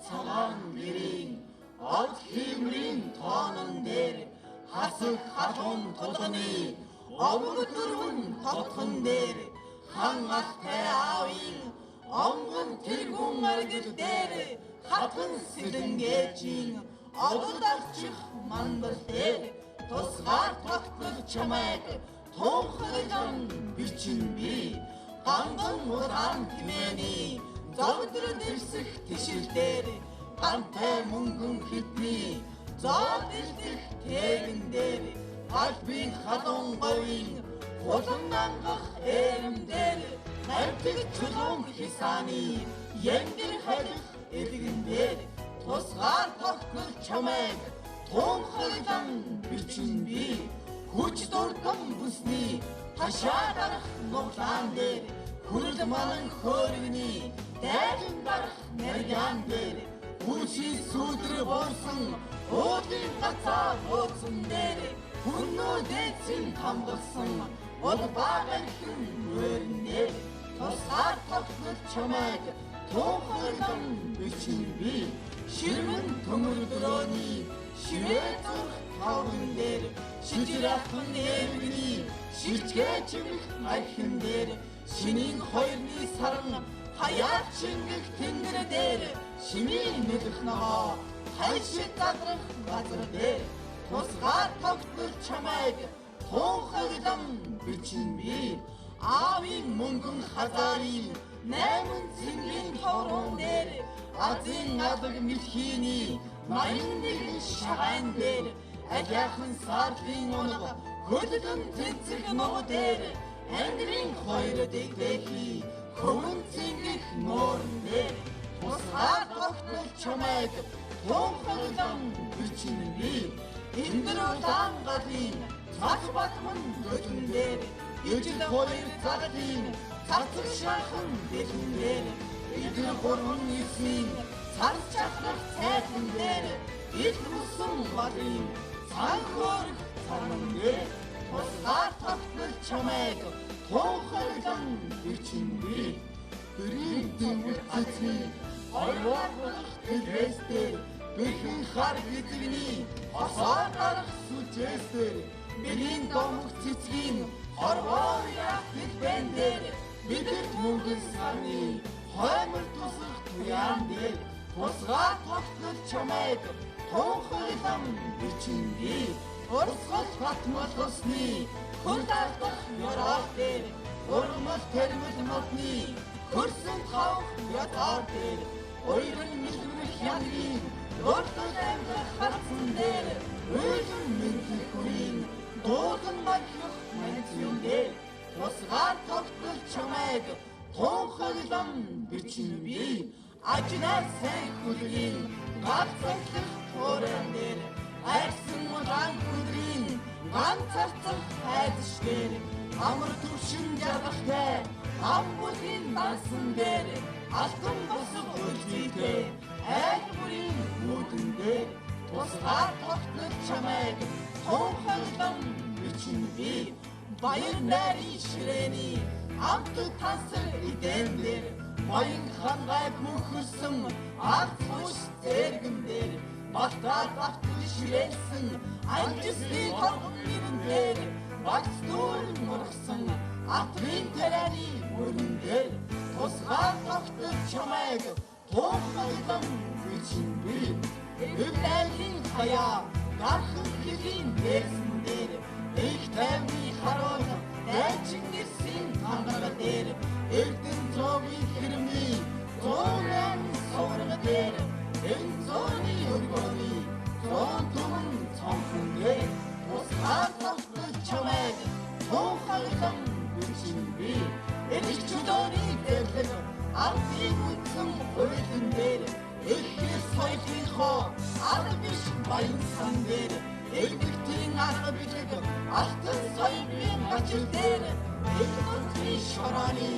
Цагаан гэрийн од хиймрийн тоонон дээр хасаг халуун тулганы овог дөрвөн хотхон дээр хан алтай аавын онгон тэргүүн аргил дээр хатан сэлэнгээжийн одод арчих мандал дээр тусгаар тогтнол чамайг тунхаглан бичин би гандан улаан тимээний зовдор дэрсэх тишил дээр гантай мөнгөн хитний зоод илдэх тээгэн дээр альбийн халуун говийн хулан ангах эрэм дээр намтэг чулуун хисааны янгэр халих элгэн дээр тусгаар тогтнол чамайг тунхаглан бичин би хүч дурдан бүсний ташаа дарах нуглаан дээр хүрэл манан хөөргөний дайлан дарах нарьяан дээр хүчийн сүүдэр буурсан уулын гацаа бууцсан дээр хүннүү дээдсийн хамгалсан улбаагархан мөрөн дээр тусгаар тогтнол чамайг тунхаглан бичин би ширмэн төмөр дөрөөний ширээ зүрх таван дээр шижирхан эвгний шилжгээ чимэх архин дээр шинийн хоёрны саран хаяа чингэх тэнгэр дээр шимийн нөлөх ногоо хайшиг задрах газар дээр тусгаар тогтнол чамайг тунхаглан бичин би аавын мөнгөн хазаарын найман цэнгийн торон дээр азийн алаг мэлхийний 81 шагаан дээр алиахан сарлын унаг хөлдөн тэнцэх ногоо дээр ангирын хоёр дэгдэхий хөвөн цэнгэх нууран дээр тусгаар тогтнол чамайг тунхаглан бичин би эндэр улаан галын цас батман гөлөн дээр ижил хоёр цаглын цацаг шархан дэлэн дээр эдгээр гурван эсийн цар чахрах цайхан дээр ил мөсөн балын цан хөөрөх царан дээр тусгаар тогтнол чамайг тунхаглан бичин би бүрийн дэмэл цэцгийн орвоох дэлгэс дээр бэрхэн хар эзэгний осоо гарах сүжээс дээр бэрийн домог цэцгийн хорвоор яах дэлбэн дээр бидэнд мөнгөн сарны хоймор тусах туяан дээр тусгаар тогтнол чамайг тунхаглан бичин би урсгал батмал усны хөл алдах ёроол дээр урмал тэрмэл модны хөрсөн тавх ятаар дээр уйран мэлмэр хянгийн урдл амьдрах хатсан дээр уйлан мэдлэх хүрийн дуулан махих манцын дээр тусгаар тогтнол чамайг тунхаглан бичин би ажнаа сайн хүлгийн галзахлах тууран дээр айрсан улаан хүдрийн ганц царцах хайдш дээр амар төвшин жаргалтай ам бүлгийн дансан дээр алтан босго үлзийтэй айл бүрийн үүдэн дээр тусгаар тогтнол чамайг тунхаглан бичин би баяр найрын ширээний амт тансар эдэн дээр баян хангай мөхөрсөн алц хус зэргэн дээр балтаад автан ширээлсэн анжисны торгон нэрэн дээр багц дүүрэн мургасан атрын тарианы мөрөн дээр тусгаар тогтнол чамайг тунхаглан бичин би өвлөлийн хаяа гархан хэлийн дээрсэн дээр их тайвны харуул дайчин нэрсийн тангараг дээр эрдэн зоогийн хэрмний 108 сувраг дээр энэ зооны өргөөний 104 цонхон дээр тусгаар тогтнол чамайг тунхаглан бичин би эрх чөлөөний зэрлэг ардын үндсэн хуулийн дээр эхлэл соёлынхоо арга биш баян сан дээр элбэгтийн арга билэг алтан соёлын ачил дээр эл нутгийн шорооны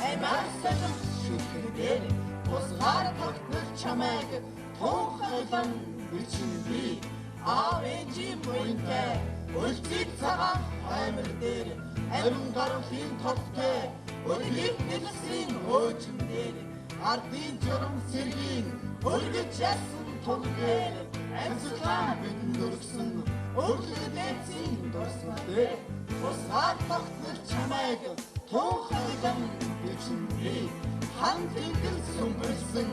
амиа солих шүлэг дээр тусгаар тогтнол чамайг тунхаглан бичин би аав ээжийн буянтай өлзий цагаан хоймор дээр амин гарвлын толтой өлгийг нэлсийн хөөжин дээр Ардын журам сэргийн өргөж ясан тунгээр амьсгалаа бидэнд өргөсөн өглөө дээдсийн дурсгал дээр тусгаар тогтнол чамайг туунхаглан бичнэ би. Хан тэнгэр сүмбэрсэн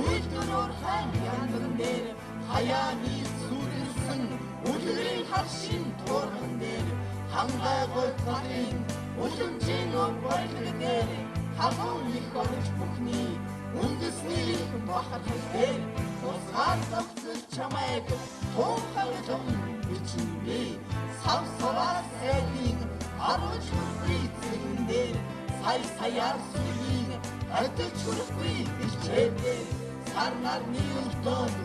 үйлдвэрөөр хаан янзан дээр хаяаны сүдэрсэн үлгэрийн харшин туурган дээр хангай гуйцлахын үлэмжийн өв барилга дээр халуун их орж бүхний үндэсний их бахархал дээр тусгаар тогтнол чамайг туунхаглан бичнэ би. Сав саваар сайдын харуулж хүрэхгүй цэгэн дээр сая саяар сүргийн адилч хүрэхгүй бэлчээр дээр сар нарны өртөөнд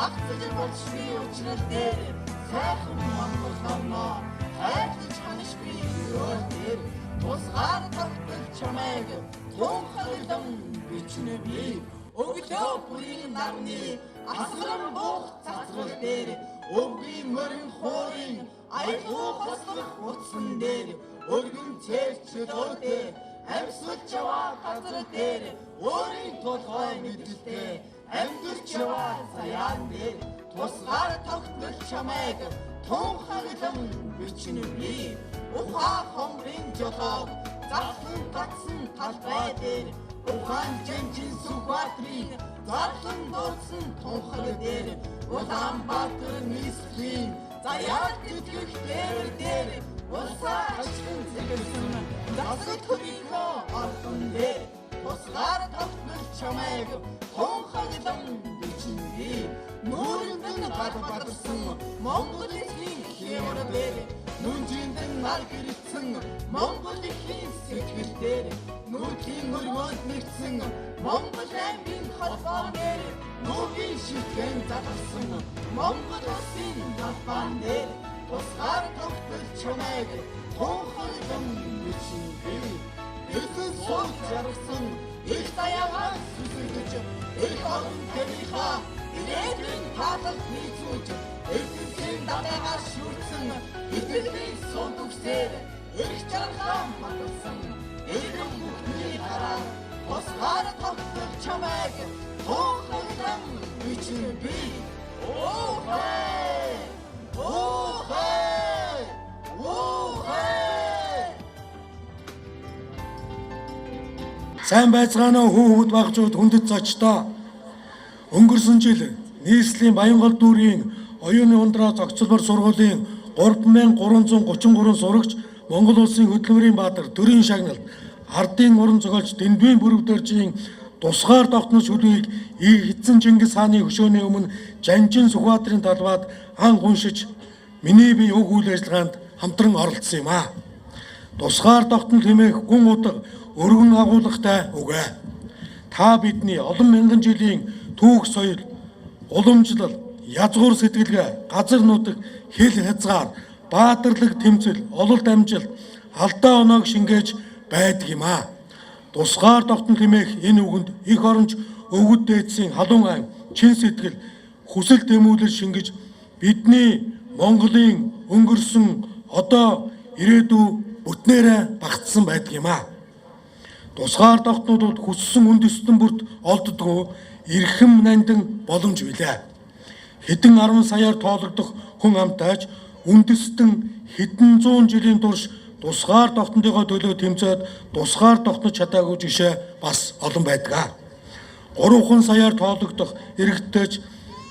агцаж болшгүй учрал дээр сайхан Монгол орноо хайрлаж ханашгүй өрөөл дээр тусгаар тогтнол чамайг туунхаглан бичнэ би. Өглөө бүрийн нарны асгаран буух цацрал дээр өвгийн морин хуурын аялгау хослох утсан дээр өргөн цээр чөлөөтэй амьсгалж яваа газар дээр өөрийн толгой мэдлэлтэй амьдарч яваа заяан дээр тусгаар тогтнол чамайг туунхаглан бичнэ би. Ухаан хомрын жолоог задлан татсан талбай дээр ухаан жанжин Сүхбаатрын зарлан дуудсан тунхаг дээр Улаанбаатар нийслэлийн заяа тэтгэх дээвэр дээр улсаа ачлан зэгэлсэн засаг төрийнхөө ордон дээр тусгаар тогтнол чамайг туунхаглан бичнэ би. Нүүрэндэн гал бадарсан Монгол эхийн хэмэр дээр нүнжиндэн нар гэрэлтсэн Монгол эхийн сэтгэл дээр нүүдлийн өргөөнд нэгдсэн Монгол аймгийн холбоон дээр нүүгийн шилтгэн задарсан Монгол улсын талбайн дээр тусгаар тогтнол чамайг туунхаглан бичнэ би. Эзэн сууж жаргасан их заяагаа сүсэгдэж их орон тэнийхээ ирээдүйн таалал нийцүүлж эзэнсийн далайгаар шүртсэн итгэлийн сууд үгсээр эрх жаргалаа баталсан иргэн бүхний дараа тусгаар тогтнол чамайг туунхаглан бичнэ би. Оохэй! Оохэй! Оохэй! Сайн байцгаана уу хүүхэд багчууд хүндэт зочдоо. Өнгөрсөн жил нийслэлийн Баянгол дүүргийн оюуны ундраа зохицолбор сургуулийн 3333 сурагч Монгол улсын хөдөлмөрийн баатар төрийн шагналт ардын уран зохиолч Дэндвийн Бүрөвдөржийн тусгаар тогтнол шүлгийг эзэн Чингис хааны хөшөөний өмнө Жанжин Сүхбаатарын талбайд анх уншиж миний бие уг үйл ажиллагаанд хамтран оролцсон юм аа. Тусгаар тогтнол хэмээх гүн утга өргөн агуулгатай үг ээ. Та бидний олон мянган жилийн түүх соёл, уламжлал, язгуур сэтгэлгээ, газар нутаг, хил хязгаар, баатарлаг тэмцэл, ололт амжилт, алдаа оноог шингээж байдаг юм аа. Тусгаар тогтнол хэмээх энэ үгэнд эх оронч өвгөд дээдсийн халуун айн, чин сэтгэл, хүсэл тэмүүлэл шингэж бидний Монголын өнгөрсөн одоо ирээдүй бүтнээрээ багтсан байдаг юм аа. Тусгаар тогтнолууд хүссэн үндэстэн бүрт олддоггүй эрхэм нандин боломж билээ. Хэдэн 10 саяар тоологдох хүн амтайч үндэстэн хэдэн зуун жилийн турш тусгаар тогтнолынхоо төлөө тэмцээд тусгаар тогтнож чадаагүй жишээ бас олон байдаг. 3 саяар тоологдох иргэдтэйч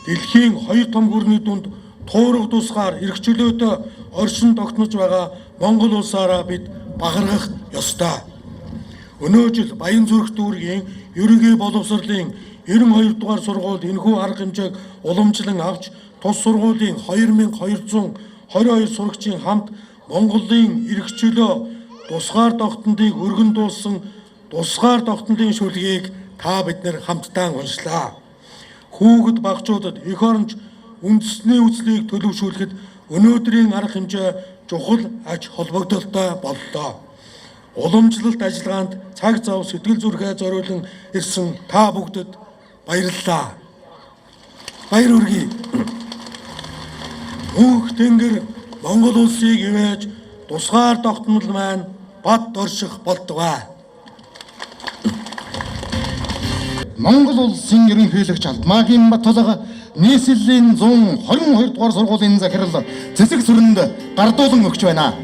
дэлхийн хоёр том гүрний дунд туурга тусгаар эрх чөлөөтэй оршин тогтнож байгаа Монгол улсаараа бид бахархах ёстой. Өнөө жил Баянзүрх дүүргийн ерөнхий боловсролын 92 дугаар сургууль энэхүү арга хэмжээг уламжлан авч тус сургуулийн 2222 сурагчийн хамт Монголын эрх чөлөө тусгаар тогтнолыг өргөн дуулсан тусгаар тогтнолын шүлгийг та бид нар хамтдаа уншлаа. Хүүхэд багчуудад эх оронч үндэсний үзлийг төлөвшүүлэхэд өнөөдрийн арга хэмжээ чухал ач холбогдолтой боллоо. Уламжлалт ажиллагаанд цаг зав сэтгэл зүрхээ зориулан ирсэн та бүгдэд баярлалаа. Баяр хүргэе. Мөнх тэнгэр Монгол улсыг ивээж тусгаар тогтнол маань бат орших болтугай. Монгол улсын ерөнхийлөгч Алтмаагийн Батулга нийслэлийн 122 дугаар сургуулийн захирал Цэцэг сүрэнд гардуулан өгч байна.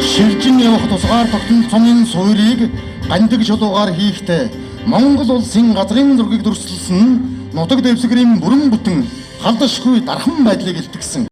Шилжин явах тусгаар тогтнол цомын суурийг гандаг шулуугаар хийхдээ Монгол улсын газрын зургийг дүрсэлсэн нь нутаг дэвсгэрийн бүрэн бүтэн халдашгүй дархан байдлыг илтгэсэн.